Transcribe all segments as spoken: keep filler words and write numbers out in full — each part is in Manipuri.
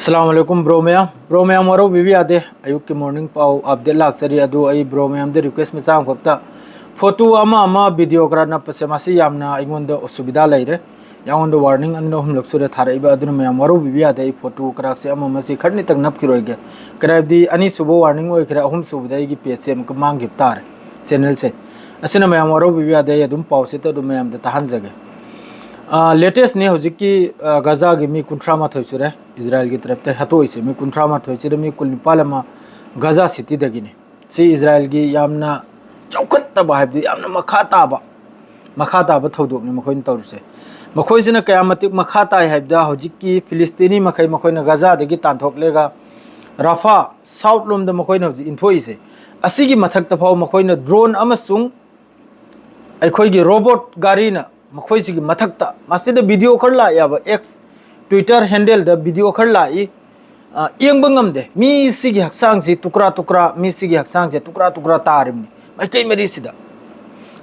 ꯑꯁꯂꯥꯃꯨ ꯑꯂꯥꯏꯀꯨꯝ ꯕ꯭ꯔꯣ ꯃꯌꯥꯝ꯫ ꯕ꯭ꯔꯣ ꯃꯌꯥꯝ ꯋꯥꯔꯧꯕꯤꯕ ꯌꯥꯗꯦ, ꯑꯌꯨꯛꯀꯤ ꯃꯣꯔꯅꯤꯡ ꯄꯥꯎ ꯑꯞꯗꯦꯠ ꯂꯥꯛꯆꯔꯤ꯫ ꯑꯗꯨ ꯑꯩ ꯕ꯭ꯔꯣ ꯃꯌꯥꯝꯗ ꯔꯤꯀ꯭ꯋꯦꯁ ꯃꯆꯥ ꯑꯃꯈꯛꯇ, ꯐꯣꯇꯣ ꯑꯃ ꯑꯃ ꯚꯤꯗꯤꯑꯣ ꯈꯔ ꯅꯞꯄꯁꯦ, ꯃꯁꯤ ꯌꯥꯝꯅ ꯑꯩꯉꯣꯟꯗ ꯑꯁꯨꯕꯤꯙꯥ ꯂꯩꯔꯦ꯫ ꯑꯩꯉꯣꯟꯗ ꯋꯥꯔꯅꯤꯡ ꯑꯅꯤꯔꯛ ꯑꯍꯨꯝꯂꯛ ꯁꯨꯔꯦ ꯊꯥꯔꯛꯏꯕ, ꯑꯗꯨꯅ ꯃꯌꯥꯝ ꯋꯥꯔꯧꯕꯤꯕ ꯌꯥꯗꯦ꯫ ꯑꯩ ꯐꯣꯇꯣ ꯀꯔꯥꯛꯁꯦ ꯑꯃ ꯑꯃꯁꯤ ꯈꯔ ꯅꯤꯇꯪ ꯅꯞꯈꯤꯔꯣꯏꯒꯦ, ꯀꯔꯥꯏꯕꯗꯤ ꯑꯅꯤꯁꯨꯕ ꯋꯥꯔꯅꯤꯡ ꯑꯣꯏꯈ꯭ꯔꯦ, ꯑꯍꯨꯝꯁꯨꯕꯗ ꯑꯩꯒꯤ ꯄꯦꯖꯁꯦ ꯑꯃꯨꯛꯀ ꯃꯥꯡꯈꯤꯕ ꯇꯥꯔꯦ, ꯆꯦꯅꯦꯜꯁꯦ꯫ ꯑꯁꯤꯅ ꯃꯌꯥꯝ ꯋꯥꯔꯧꯕꯤꯕ ꯌꯥꯗꯦ, ꯑꯩ ꯑꯗꯨꯝ ꯄꯥꯎꯁꯤꯗ ꯑꯗꯨꯝ ꯃꯌꯥꯝꯗ ꯇꯥꯍꯟꯖꯒꯦ꯫ ꯂꯦꯇꯦꯁꯅꯤ ꯍꯧꯖꯤꯛꯀꯤ, ꯑ, ꯒꯖꯥꯒꯤ ꯃꯤ ꯀꯨꯟꯊ꯭ꯔꯥ ꯃꯥꯊꯣꯏ ꯁꯨꯔꯦ ꯏꯖꯔꯥꯏꯜꯒꯤ ꯇꯔꯞꯇ ꯍꯥꯠꯇꯣꯛꯏꯁꯦ꯫ ꯃꯤ ꯀꯨꯟꯊ꯭ꯔꯥ ꯃꯥꯊꯣꯏꯁꯤꯗ ꯃꯤ ꯀꯨꯟꯅꯤꯄꯥꯜ ꯑꯃ ꯒꯖꯥ ꯁꯤꯇꯤꯗꯒꯤꯅꯤ꯫ ꯁꯤ ꯏꯖꯔꯥꯏꯜꯒꯤ ꯌꯥꯝꯅ ꯆꯥꯎꯈꯠꯇꯕ, ꯍꯥꯏꯕꯗꯤ ꯌꯥꯝꯅ ꯃꯈꯥ ꯇꯥꯕ, ꯃꯈꯥ ꯇꯥꯕ ꯊꯧꯗꯣꯛꯅꯤ ꯃꯈꯣꯏꯅ ꯇꯧꯔꯤꯁꯦ꯫ ꯃꯈꯣꯏꯁꯤꯅ ꯀꯌꯥꯝ ꯃꯇꯤꯛ ꯃꯈꯥ ꯇꯥꯏ ꯍꯥꯏꯕꯗ, ꯍꯧꯖꯤꯛꯀꯤ ꯐꯤꯂꯤꯁꯇꯤꯅꯤ ꯃꯈꯩ ꯃꯈꯣꯏꯅ ꯒꯖꯥꯗꯒꯤ ꯇꯥꯟꯊꯣꯛꯂꯒ ꯔꯥꯐꯥ ꯁꯥꯎꯠ ꯂꯣꯝꯗ ꯃꯈꯣꯏꯅ ꯍꯧꯖꯤꯛ ꯏꯟꯊꯣꯛꯏꯁꯦ꯫ ꯑꯁꯤꯒꯤ ꯃꯊꯛꯇ ꯐꯥꯎ ꯃꯈꯣꯏꯅ ꯗ꯭ꯔꯣꯟ ꯑꯃꯁꯨꯡ ꯑꯩꯈꯣꯏꯒꯤ ꯔꯣꯕꯣꯠ ꯒꯥꯔꯤꯅ ꯃꯈꯣꯏꯁꯤꯒꯤ ꯃꯊꯛꯇ, ꯃꯁꯤꯗ ꯚꯤꯗꯤꯑꯣ ꯈꯔ ꯂꯥꯛꯑꯦꯕ, ꯑꯦꯛꯁ ꯇ꯭ꯋꯤꯇꯔ ꯍꯦꯟꯗꯦꯜꯗ ꯚꯤꯗꯤꯑꯣ ꯈꯔ ꯂꯥꯛꯏ꯫ ꯑ, ꯌꯦꯡꯕ ꯉꯝꯗꯦ꯫ ꯃꯤꯁꯤꯒꯤ ꯍꯛꯆꯥꯡꯁꯤ ꯇꯨꯀ꯭ꯔꯥ ꯇꯨꯀ꯭ꯔꯥ, ꯃꯤꯁꯤꯒꯤ ꯍꯛꯆꯥꯡꯁꯦ ꯇꯨꯀ꯭ꯔꯥ ꯇꯨꯀ꯭ꯔꯥ ꯇꯥꯔꯤꯕꯅꯤ ꯃꯥꯏꯀꯩ ꯃꯔꯤꯁꯤꯗ꯫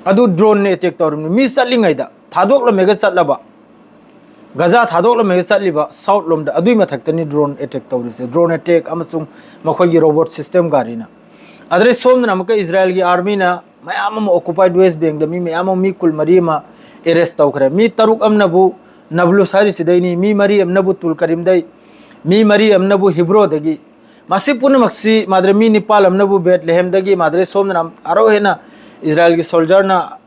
ꯑꯗꯨ ꯗ꯭ꯔꯣꯟꯅ ꯑꯦꯇꯦꯛ ꯇꯧꯔꯤꯕꯅꯤ꯫ ꯃꯤ ꯆꯠꯂꯤꯉꯩꯗ ꯊꯥꯗꯣꯛꯂꯝꯃꯒ ꯆꯠꯂꯕ, ꯒꯖꯥ ꯊꯥꯗꯣꯛꯂꯝꯃꯒ ꯆꯠꯂꯤꯕ ꯁꯥꯎꯠ ꯂꯣꯝꯗ, ꯑꯗꯨꯏ ꯃꯊꯛꯇꯅꯤ ꯗ꯭ꯔꯣꯟ ꯑꯦꯇꯦꯛ ꯇꯧꯔꯤꯁꯦ꯫ ꯗ꯭ꯔꯣꯟ ꯑꯦꯇꯦꯛ ꯑꯃꯁꯨꯡ ꯃꯈꯣꯏꯒꯤ ꯔꯣꯕꯣꯠ ꯁꯤꯁꯇꯦꯝ ꯒꯥꯔꯤꯅ꯫ ꯑꯗꯩ ꯁꯣꯝꯗꯅ ꯑꯃꯨꯛꯀ ꯏꯖꯔꯥꯏꯜꯒꯤ ꯑꯥꯔꯃꯤꯅ ꯃꯌꯥꯝ ꯑꯃ ꯑꯣꯀꯨꯄꯥꯏꯗ ꯋꯦꯁ ꯕꯦꯡꯗ ꯃꯤ ꯃꯌꯥꯝ ꯑꯃ, ꯃꯤ ꯀꯨꯟꯃꯔꯤ ꯑꯃ ꯑꯦꯔꯦꯁ ꯇꯧꯈ꯭ꯔꯦ꯫ ꯃꯤ ꯇꯔꯨꯛ ꯑꯃꯅꯕꯨ ꯅꯕꯂꯨꯁ ꯍꯥꯏꯔꯤꯁꯤꯗꯩꯅꯤ, ꯃꯤ ꯃꯔꯤ ꯑꯃꯅꯕꯨ ꯇꯨꯜ ꯀꯔꯤꯝꯗꯩ, ꯃꯤ ꯃꯔꯤ ꯑꯃꯅꯕꯨ ꯍꯤꯕ꯭ꯔꯣꯗꯒꯤ꯫ ꯃꯁꯤ ꯄꯨꯝꯅꯃꯛꯁꯤ ꯃꯥꯗ꯭ꯔꯦ ꯃꯤ ꯅꯤꯄꯥꯜ ꯑꯃꯅꯕꯨ ꯕꯦꯠꯂꯦꯍꯦꯝꯗꯒꯤ꯫ ꯃꯥꯗ꯭ꯔꯦ ꯁꯣꯝꯗꯅ ꯑꯔꯧ ꯍꯦꯟꯅ ꯏꯖꯔꯥꯏꯜꯒꯤ ꯁꯣꯜꯖꯔꯅ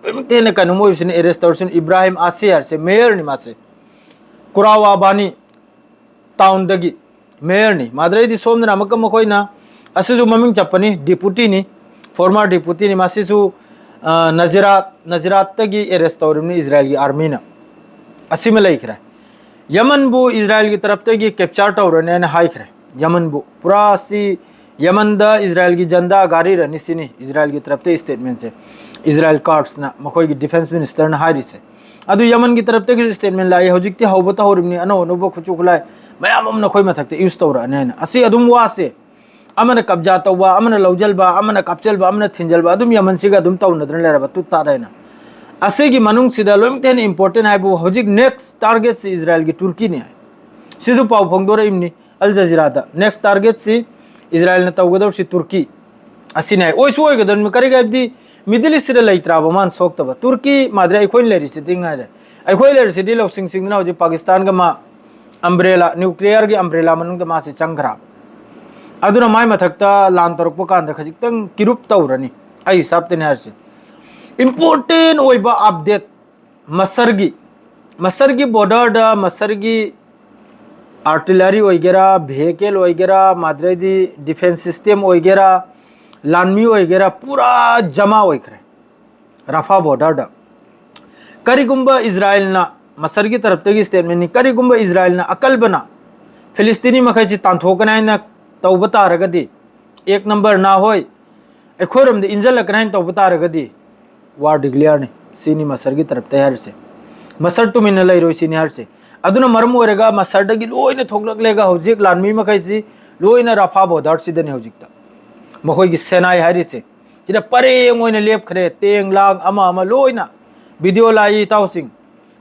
ꯂꯣꯏꯅꯃꯛꯇ ꯍꯦꯟꯅ ꯀꯩꯅꯣꯝ ꯑꯣꯏꯕꯁꯤꯅ ꯑꯦꯔꯦꯁ ꯇꯧꯔꯁꯤꯅ ꯏꯕ꯭ꯔꯥꯍꯤꯝ ꯑꯥꯁꯦ ꯍꯥꯏꯔꯁꯦ, ꯃꯦꯌꯔꯅꯤ ꯃꯥꯁꯦ, ꯀꯨꯔꯥꯋꯥꯕꯥꯅꯤ ꯇꯥꯎꯟꯗꯒꯤ ꯃꯦꯌꯔꯅꯤ꯫ ꯃꯥꯗ꯭ꯔꯩꯗꯤ ꯁꯣꯝꯗꯅ ꯑꯃꯨꯛꯀ ꯃꯈꯣꯏꯅ, ꯑꯁꯤꯁꯨ ꯃꯃꯤꯡ ꯆꯠꯄꯅꯤ, ꯗꯤꯄꯨꯇꯤꯅꯤ, ꯐꯣꯔꯃꯔ ꯗꯤꯄꯨꯇꯤꯅꯤ꯫ ꯃꯁꯤꯁꯨ, ꯑ, ꯅꯖꯤꯔꯥꯠ, ꯅꯖꯤꯔꯥꯠꯇꯒꯤ ꯑꯦꯔꯦꯁ ꯇꯧꯔꯤꯕꯅꯤ ꯏꯖꯔꯥꯏꯜꯒꯤ ꯑꯥꯔꯃꯤꯅ꯫ ꯑꯁꯤꯃ ꯂꯩꯈ꯭ꯔꯦ꯫ ꯌꯃꯟꯕꯨ ꯏꯖꯔꯥꯏꯜꯒꯤ ꯇꯔꯞꯇꯒꯤ ꯀꯦꯞꯆꯔ ꯇꯧꯔꯅꯤ ꯍꯥꯏꯅ ꯍꯥꯏꯈ꯭ꯔꯦ꯫ ꯌꯃꯟꯕꯨ ꯄꯨꯔꯥ ꯁꯤ ꯌꯃꯟꯗ ꯏꯖꯔꯥꯏꯜꯒꯤ ꯖꯟꯗꯥ ꯒꯥꯔꯤꯔꯅꯤ ꯁꯤꯅꯤ ꯏꯖꯔꯥꯏꯜꯒꯤ ꯇꯔꯞꯇ ꯁ꯭ꯇꯦꯠꯃꯦꯟꯁꯦ꯫ ꯏꯖꯔꯥꯏꯜ ꯀꯥꯔꯠꯁꯅ, ꯃꯈꯣꯏꯒꯤ ꯗꯤꯐꯦꯟꯁ ꯃꯤꯅꯤꯁꯇꯔꯅ ꯍꯥꯏꯔꯤꯁꯦ꯫ ꯑꯗꯨ ꯌꯃꯟꯒꯤ ꯇꯔꯞꯇꯒꯤꯁꯨ ꯁ꯭ꯇꯦꯠꯃꯦꯟ ꯂꯥꯛꯏ, ꯍꯧꯖꯤꯛꯇꯤ ꯍꯧꯕ ꯇꯧꯍꯧꯔꯤꯕꯅꯤ, ꯑꯅꯧ ꯑꯅꯧꯕ ꯈꯨꯠꯁꯨ ꯈꯨꯠꯂꯥꯏ ꯃꯌꯥꯝ ꯑꯃ ꯅꯈꯣꯏ ꯃꯊꯛꯇ ꯌꯨꯁ ꯇꯧꯔꯛꯑꯅꯤ ꯍꯥꯏꯅ꯫ ꯑꯁꯤ ꯑꯗꯨꯝ ꯋꯥꯁꯦ, ꯑꯃꯅ ꯀꯕꯖꯥ ꯇꯧꯕ, ꯑꯃꯅ ꯂꯧꯁꯤꯟꯕ, ꯑꯃꯅ ꯀꯥꯞꯆꯜꯕ, ꯑꯃꯅ ꯊꯤꯟꯖꯜꯕ, ꯑꯗꯨꯝ ꯌꯃꯟꯁꯤꯒ ꯑꯗꯨꯝ ꯇꯧꯅꯗꯅ ꯂꯩꯔꯕ ꯇꯨꯠ ꯇꯥꯠ ꯍꯥꯏꯅ꯫ ꯑꯁꯤꯒꯤ ꯃꯅꯨꯡꯁꯤꯗ ꯂꯣꯏꯅꯃꯛꯇ ꯍꯦꯟꯅ ꯏꯝꯄꯣꯔꯇꯦꯟ ꯍꯥꯏꯕꯨ ꯍꯧꯖꯤꯛ ꯅꯦꯛꯁ ꯇꯥꯔꯒꯦꯠꯁꯤ ꯏꯖꯔꯥꯏꯜꯒꯤ ꯇꯨꯔꯀꯤꯅꯤ ꯍꯥꯏ꯫ ꯁꯤꯁꯨ ꯄꯥꯎ ꯐꯣꯡꯗꯣꯔꯛꯏꯕꯅꯤ ꯑꯜ ꯖꯖꯤꯔꯥꯗ꯫ Next target ꯁꯤ ꯏꯖꯔꯥꯏꯜꯅ ꯇꯧꯒꯗꯧꯔꯤꯁꯤ ꯇꯨꯔꯀꯤ ꯑꯁꯤꯅꯤ ꯍꯥꯏ꯫ ꯑꯣꯏꯁꯨ ꯑꯣꯏꯒꯗꯧꯔꯤꯕꯅꯤ꯫ ꯀꯔꯤꯒꯤ ꯍꯥꯏꯕꯗꯤ Middle East ꯁꯤꯗ ꯂꯩꯇ꯭ꯔꯥꯕ ꯃꯥꯅ ꯁꯣꯛꯇꯕ? ꯇꯨꯔꯀꯤ ꯃꯥꯗ꯭ꯔꯦ ꯑꯩꯈꯣꯏꯅ ꯂꯩꯔꯤꯁꯤꯗꯤ ꯉꯥꯏꯔꯦ꯫ ꯑꯩꯈꯣꯏ ꯂꯩꯔꯤꯁꯤꯗꯤ ꯂꯧꯁꯤꯡ ꯁꯤꯡꯗꯨꯅ ꯍꯧꯖꯤꯛ ꯄꯥꯀꯤꯁꯇꯥꯟꯒ ꯃꯥ umbrella, nuclear ꯒꯤ umbrella ꯃꯅꯨꯡꯗ ꯃꯥꯁꯤ ꯆꯪꯈ꯭ꯔꯕ꯫ ꯑꯗꯨꯅ ꯃꯥꯏ ꯃꯊꯛꯇ ꯂꯥꯟ ꯇꯧꯔꯛꯄ ꯀꯥꯟꯗ ꯈꯖꯤꯛꯇꯪ ꯀꯤꯔꯨꯞ ꯇꯧꯔꯅꯤ꯫ ꯑꯩ ꯍꯤꯁꯥꯞꯇꯅꯤ ꯍꯥꯏꯔꯤꯁꯦ꯫ Important ꯑꯣꯏꯕ update ꯃꯁꯔꯒꯤ, ꯃꯁꯔꯒꯤ border ꯗ ꯃꯁꯔꯒꯤ artillery ꯑꯣꯏꯒꯦꯔꯥ, vehicle ꯑꯣꯏꯒꯦꯔꯥ, ꯃꯥꯗ꯭ꯔꯦꯗꯤ defence system ꯑꯣꯏꯒꯦꯔꯥ, ꯂꯥꯟꯃꯤ ꯑꯣꯏꯒꯦꯔꯥ, ꯄꯨꯔꯥ ꯖꯃꯥ ꯑꯣꯏꯈ꯭ꯔꯦ ꯔꯐꯥ border ꯗ꯫ ꯀꯔꯤꯒꯨꯝꯕ ꯏꯖꯔꯥꯏꯜꯅ, ꯃꯁꯔꯒꯤ ꯇꯔꯞꯇꯒꯤ statement ꯅꯤ, ꯀꯔꯤꯒꯨꯝꯕ ꯏꯖꯔꯥꯏꯜꯅ ꯑꯀꯜꯕꯅ ꯐꯤꯂꯤꯁꯇꯤꯅꯤ ꯃꯈꯩꯁꯤ ꯇꯥꯟꯊꯣꯛꯀꯅꯤ ꯍꯥꯏꯅ ꯇꯧꯕ ꯇꯥꯔꯒꯗꯤ, ꯑꯦꯛ ꯅꯝꯕꯔ ꯅꯥ ꯍꯣꯏ ꯑꯩꯈꯣꯏꯔꯣꯝꯗ ꯏꯟꯖꯜꯂꯛꯀꯅꯤ ꯍꯥꯏꯅ ꯇꯧꯕ ꯇꯥꯔꯒꯗꯤ, war declare ꯅꯤ꯫ ꯁꯤꯅꯤ ꯃꯁꯔꯒꯤ ꯇꯔꯞꯇ ꯍꯥꯏꯔꯤꯁꯦ꯫ ꯃꯁꯔ ꯇꯨꯃꯤꯟꯅ ꯂꯩꯔꯣꯏ ꯁꯤꯅꯤ ꯍꯥꯏꯔꯤꯁꯦ꯫ ꯑꯗꯨꯅ ꯃꯔꯝ ꯑꯣꯏꯔꯒ ꯃꯁꯔꯗꯒꯤ ꯂꯣꯏꯅ ꯊꯣꯛꯂꯛꯂꯒ ꯍꯧꯖꯤꯛ ꯂꯥꯟꯃꯤ ꯃꯈꯩꯁꯤ ꯂꯣꯏꯅ ꯔꯐꯥ border ꯁꯤꯗꯅꯤ ꯍꯧꯖꯤꯛꯇ꯫ ꯃꯈꯣꯏꯒꯤ ꯁꯦꯅꯥꯏ ꯍꯥꯏꯔꯤꯁꯦ ꯁꯤꯗ ꯄꯔꯦꯡ ꯑꯣꯏꯅ ꯂꯦꯞꯈ꯭ꯔꯦ꯫ ꯇꯦꯡ ꯂꯥꯡ ꯑꯃ ꯑꯃ ꯂꯣꯏꯅ꯫ Video ꯂꯥꯛꯏ ꯏꯇꯥꯎꯁꯤꯡ꯫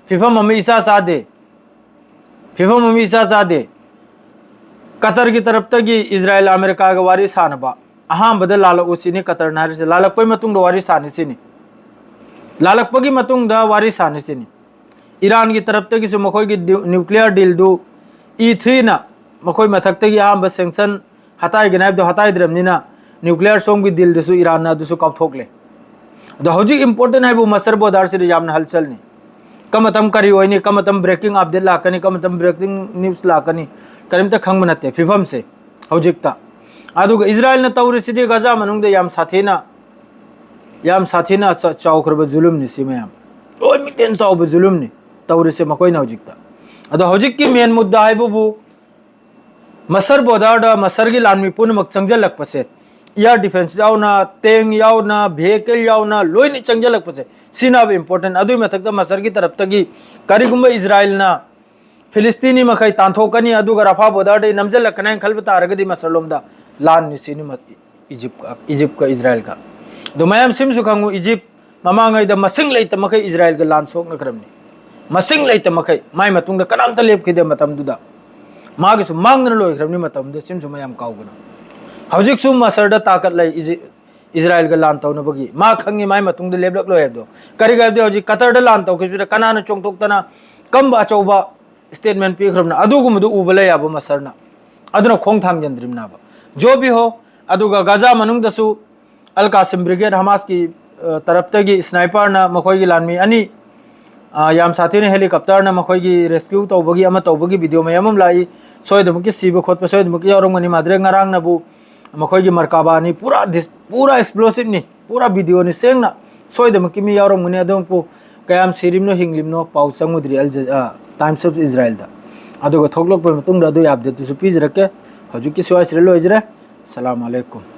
ꯐꯤꯕꯝ ꯑꯃ ꯏꯆꯥ ꯆꯥꯗꯦ꯫ ꯐꯤꯕꯝ ꯑꯃ ꯏꯆꯥ ꯆꯥꯗꯦ꯫ ꯀꯇꯔꯒꯤ ꯇꯔꯞꯇꯒꯤ ꯏꯖꯔꯥꯏꯜ ꯑꯃꯦꯔꯤꯀꯥꯒ ꯋꯥꯔꯤ ꯁꯥꯟꯅꯕ ꯑꯍꯥꯟꯕꯗ ꯂꯥꯜꯂꯛꯎ ꯁꯤꯅꯤ ꯀꯇꯔꯅ ꯍꯥꯏꯔꯤꯁꯦ꯫ ꯂꯥꯜꯂꯛꯄꯒꯤ ꯃꯇꯨꯡꯗ ꯋꯥꯔꯤ ꯁꯥꯅꯤ ꯁꯤꯅꯤ꯫ ꯂꯥꯜꯂꯛꯄꯒꯤ ꯃꯇꯨꯡꯗ ꯋꯥꯔꯤ ꯁꯥꯅꯤ ꯁꯤꯅꯤ꯫ ꯏꯔꯥꯟꯒꯤ ꯇꯔꯞꯇꯒꯤꯁꯨ ꯃꯈꯣꯏꯒꯤ ꯗꯤ-, nuclear deal ꯗꯨ E three ꯅ ꯃꯈꯣꯏ ꯃꯊꯛꯇꯒꯤ ꯑꯍꯥꯟꯕ sanction ꯍꯇꯥꯏꯒꯅꯤ ꯍꯥꯏꯕꯗꯣ ꯍꯇꯥꯏꯗ꯭ꯔꯕꯅꯤꯅ nuclear ꯁꯣꯝꯒꯤ deal ꯗꯨꯁꯨ ꯏꯔꯥꯟꯅ ꯑꯗꯨꯁꯨ ꯀꯥꯎꯊꯣꯛꯂꯦ꯫ ꯑꯗꯣ ꯍꯧꯖꯤꯛ important ꯍꯥꯏꯕꯨ ꯃꯁꯔ border ꯁꯤꯗ ꯌꯥꯝꯅ ꯍꯜꯆꯜꯅꯤ꯫ ꯀꯃꯇꯝ ꯀꯔꯤ ꯑꯣꯏꯅꯤ, ꯀꯃꯇꯝ breaking update ꯂꯥꯛꯀꯅꯤ, ꯀꯃꯇꯝ breaking news ꯂꯥꯛꯀꯅꯤ, ꯀꯔꯤꯝꯇ ꯈꯪꯕ ꯅꯠꯇꯦ ꯐꯤꯕꯝꯁꯦ ꯍꯧꯖꯤꯛꯇ꯫ ꯑꯗꯨꯒ ꯏꯖꯔꯥꯏꯜꯅ ꯇꯧꯔꯤꯁꯤꯗꯤ ꯒꯖꯥ ꯃꯅꯨꯡꯗ ꯌꯥꯝ ꯁꯥꯊꯤꯅ, ꯌꯥꯝ ꯁꯥꯊꯤꯅ ꯆ-, ꯆꯥꯎꯈ꯭ꯔꯕ ꯖꯨꯂꯨꯝꯅꯤ ꯁꯤ ꯃꯌꯥꯝ꯫ ꯂꯣꯏ ꯃꯤꯇꯦꯟ ꯆꯥꯎꯕ ꯖꯨꯂꯨꯝꯅꯤ ꯇꯧꯔꯤꯁꯦ ꯃꯈꯣꯏꯅ ꯍꯧꯖꯤꯛꯇ꯫ ꯑꯗꯣ ꯍꯧꯖꯤꯛꯀꯤ main ꯃꯨꯗꯥ ꯍꯥꯏꯕꯕꯨ ꯃꯁꯔ border ꯗ ꯃꯁꯔꯒꯤ ꯂꯥꯟꯃꯤ ꯄꯨꯝꯅꯃꯛ ꯆꯪꯁꯤꯜꯂꯛꯄꯁꯦ, air defence ꯌꯥꯎꯅ, tank ꯌꯥꯎꯅ, vehicle ꯌꯥꯎꯅ ꯂꯣꯏꯅ ꯆꯪꯁꯤꯜꯂꯛꯄꯁꯦ, ꯁꯤꯅꯕ important꯫ ꯑꯗꯨꯒꯤ ꯃꯊꯛꯇ ꯃꯁꯔꯒꯤ ꯇꯔꯞꯇꯒꯤ ꯀꯔꯤꯒꯨꯝꯕ ꯏꯖꯔꯥꯏꯜꯅ ꯐꯤꯂꯤꯁꯇꯤꯅꯤ ꯃꯈꯩ ꯇꯥꯟꯊꯣꯛꯀꯅꯤ, ꯑꯗꯨꯒ ꯔꯐꯥ border ꯗ ꯅꯝꯁꯤꯜꯂꯛꯀꯅꯤ ꯍꯥꯏꯅ ꯈꯟꯕ ꯇꯥꯔꯒꯗꯤ ꯃꯁꯔꯂꯣꯝꯗ ꯂꯥꯟꯅꯤ ꯁꯤꯅꯤ ꯃ-, ꯏꯖꯤꯞꯀ, ꯏꯖꯤꯞꯀ ꯏꯖꯔꯥꯏꯜꯒ꯫ ꯑꯗꯣ ꯃꯌꯥꯝ ꯁꯤꯃꯁꯨ ꯈꯪꯉꯨ, ꯏꯖꯤꯞ ꯃꯃꯥꯡꯉꯩꯗ ꯃꯁꯤꯡ ꯂꯩꯇ ꯃꯈꯩ ꯏꯖꯔꯥꯏꯜꯒ ꯂꯥꯟ ꯁꯣꯛꯅꯈ꯭ꯔꯕꯅꯤ꯫ ꯃꯁꯤꯡ ꯂꯩꯇ ꯃꯈꯩ꯫ ꯃꯥꯏ ꯃꯇꯨꯡꯗ ꯀꯅꯥꯝꯇ ꯂꯦꯞꯈꯤꯗꯦ ꯃꯇꯝꯗꯨꯗ꯫ ꯃꯥꯒꯤꯁꯨ ꯃꯥꯡꯗꯅ ꯂꯣꯏꯈ꯭ꯔꯕꯅꯤ ꯃꯇꯝꯗꯨꯗ꯫ ꯁꯤꯃꯁꯨ ꯃꯌꯥꯝ ꯀꯥꯎꯒꯅꯨ꯫ ꯍꯧꯖꯤꯛꯁꯨ ꯃꯁꯔꯗ ꯇꯥꯀꯠ ꯂꯩ ꯏꯖꯤ-, ꯏꯖꯔꯥꯏꯜꯒ ꯂꯥꯟ ꯇꯧꯅꯕꯒꯤ꯫ ꯃꯥ ꯈꯪꯉꯤ ꯃꯥꯏ ꯃꯇꯨꯡꯗ ꯂꯦꯞꯂꯛꯂꯣꯏ ꯍꯥꯏꯕꯗꯣ꯫ ꯀꯔꯤꯒꯤ ꯍꯥꯏꯕꯗꯤ ꯍꯧꯖꯤꯛ ꯀꯇꯔꯗ ꯂꯥꯟ ꯇꯧꯈꯤꯕꯁꯤꯗ ꯀꯅꯥꯅ ꯆꯣꯡꯊꯣꯛꯇꯅ ꯀꯝꯕ ꯑꯆꯧꯕ statement ꯄꯤꯈ꯭ꯔꯕꯅꯣ? ꯑꯗꯨꯒꯨꯝꯕꯗꯨ ꯎꯕ ꯂꯩ ꯍꯥꯏꯕ ꯃꯁꯔꯅ꯫ ꯑꯗꯨꯅ ꯈꯣꯡ ꯊꯥꯡꯖꯟꯗ꯭ꯔꯤꯕꯅꯦꯕ꯫ ꯖꯣ ꯕꯤ ꯍꯣ, ꯑꯗꯨꯒ ꯒꯥꯖꯥ ꯃꯅꯨꯡꯗꯁꯨ ꯑꯜ ꯀꯥꯁꯤꯝ ꯕ꯭ꯔꯤꯒꯦꯗ ꯍꯃꯥꯁꯀꯤ, ꯑ, ꯇꯔꯞꯇꯒꯤ ꯁ꯭ꯅꯥꯏꯄꯔꯅ ꯃꯈꯣꯏꯒꯤ ꯂꯥꯟꯃꯤ ꯑꯅꯤ, ꯑ, ꯌꯥꯝ ꯁꯥꯊꯤꯅ ꯍꯦꯂꯤꯀꯣꯞꯇꯔꯅ ꯃꯈꯣꯏꯒꯤ rescue ꯇꯧꯕꯒꯤ ꯑꯃ ꯇꯧꯕꯒꯤ video ꯃꯌꯥꯝ ꯑꯃ ꯂꯥꯛꯏ꯫ ꯁꯣꯏꯗꯅꯃꯛꯀꯤ ꯁꯤꯕ ꯈꯣꯠꯄ ꯁꯣꯏꯗꯅꯃꯛꯀꯤ ꯌꯥꯎꯔꯝꯒꯅꯤ꯫ ꯃꯥꯗ꯭ꯔꯦ ꯉꯔꯥꯡꯅꯕꯨ ꯃꯈꯣꯏꯒꯤ ꯃꯔꯀꯥꯕꯥ ꯑꯅꯤ ꯄꯨꯔꯥ dis-, ꯄꯨꯔꯥ explosive ꯅꯤ, ꯄꯨꯔꯥ video ꯅꯤ, ꯁꯦꯡꯅ ꯁꯣꯏꯗꯅꯃꯛꯀꯤ ꯃꯤ ꯌꯥꯎꯔꯝꯒꯅꯤ꯫ ꯑꯗꯨꯕꯨ ꯀꯌꯥꯝ ꯁꯤꯔꯤꯕꯅꯣ ꯍꯤꯡꯂꯤꯕꯅꯣ ꯄꯥꯎ ꯆꯪꯉꯨꯗ꯭ꯔꯤ ꯑꯜ ꯖ-, ꯑ, Times of Israelꯗ꯫ ꯑꯗꯨꯒ ꯊꯣꯛꯂꯛꯄ ꯃꯇꯨꯡꯗ ꯑꯗꯨꯒꯤ updateꯇꯨꯁꯨ ꯄꯤꯖꯔꯛꯀꯦ꯫ ꯍꯧꯖꯤꯛꯀꯤ ꯁ꯭ꯋꯥꯏꯁꯤꯗ ꯂꯣꯏꯖꯔꯦ꯫ ꯁꯂꯥꯝ ꯑꯂꯩꯀꯨꯝ꯫